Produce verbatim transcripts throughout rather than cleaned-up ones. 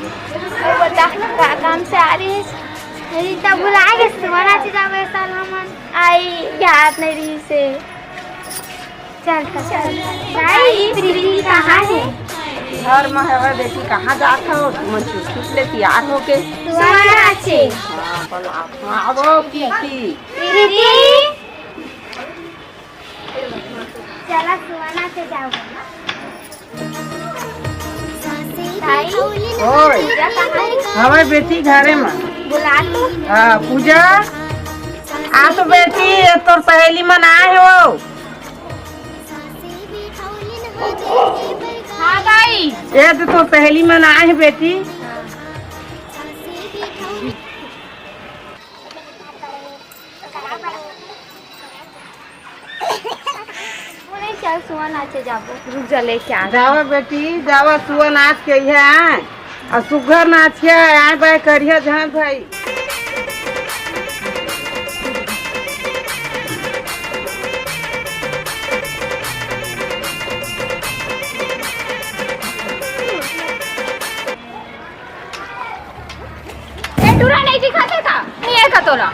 वो बता, का काम से आ रही है? अरे, तब भुला गए, सुबह नाचे जावे साल हमन। आई, याद नहीं रही से। चल, चल, चल। भाई, प्रीति कहाँ है? घर में हवे बेटी, कहाँ जात हो? तुमन चुप चुप ले तैयार होके। सुबह नाचे। हाँ, बोल, आप, हाँ, वो की, की। प्रीति। चला, सुहाना से जाओ। ताई। ओए। पूजा कहाँ है? हवे बेटी घरे में। बुला तो। हाँ, पूजा। आ तो बेटी, ये तोर सहेली मन आए हो। हाँ ताई। ये तो तोर सहेली मन आए हैं बेटी। वो नहीं, चल सुआ नाचे जाबो। रुक जा, लेके आ। जावा बेटी, जावा, सुआ नाच के यहाँ आ सुघर नाचिया आए बाय करिया झांक भाई। ए, टूरा नहीं दिखाते का? नहीं है का तोला?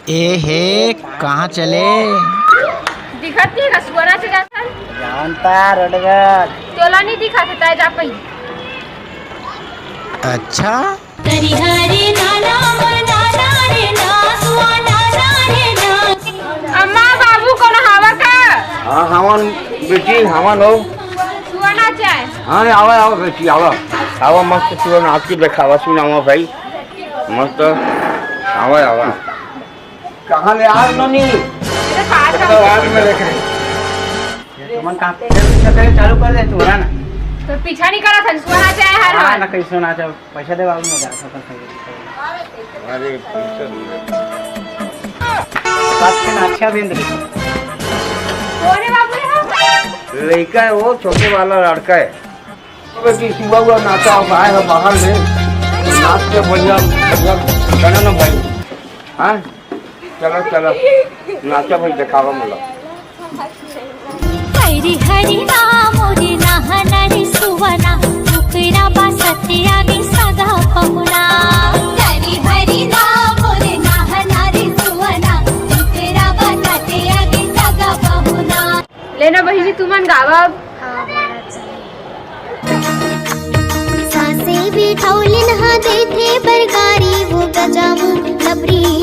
ए हे, कहाँ चले? दिखत नहीं का सुअरा से जातन? जानता रोडगत। तोला नहीं दिखाते, ताय जा पही। अच्छा? करिहरी नाना मनाना रे ना, सुआ नाना रे ना। अम्मा, बाबू, कोनो हवा का? हाँ, हवन बेटी, हवन हो। सुआ नाचे। हाँ, आवा, आवा बेटी, आवा। आवा, मस्त सुआ नाच के देखावा, सुनावा भाई। मस्त, आवा, आवा। कहाँ ले आ नोनी? अरे, पास तो आओ। बाद में देखे। तुमन का फिर पीछे करे चालू कर दे तू, है ना? तो पीछा नहीं करा था, सुआ नाचे हर हाँ, हर। ना कैसे नाचे। पैसा दे बाबू, मैं जा सकता हूँ। अरे, पैसा दे। बात के ना अच्छा भी नहीं। कौन है बाबू रे? लड़का है वो, छोटे वाला लड़का है। अबे, कि सुबह हुआ नाचा हो, आए हो बाहर में। नाच के बढ़िया, बढ़िया गाना ना भाई। हाँ? चलो, चलो। नाचा भाई, दिखावा मला। हरी हरी राम रे नहना रे सुवना, कुकरा बा सत्या गे सगा पहुना। हरी हरी राम रे नहना रे सुवना, कुकरा बा सत्या गे सगा पहुना। लेना बहिनी, तुमन गावा अब। सासे बिठौलिन हा देथे बरगारी, वो गजामुन लबरी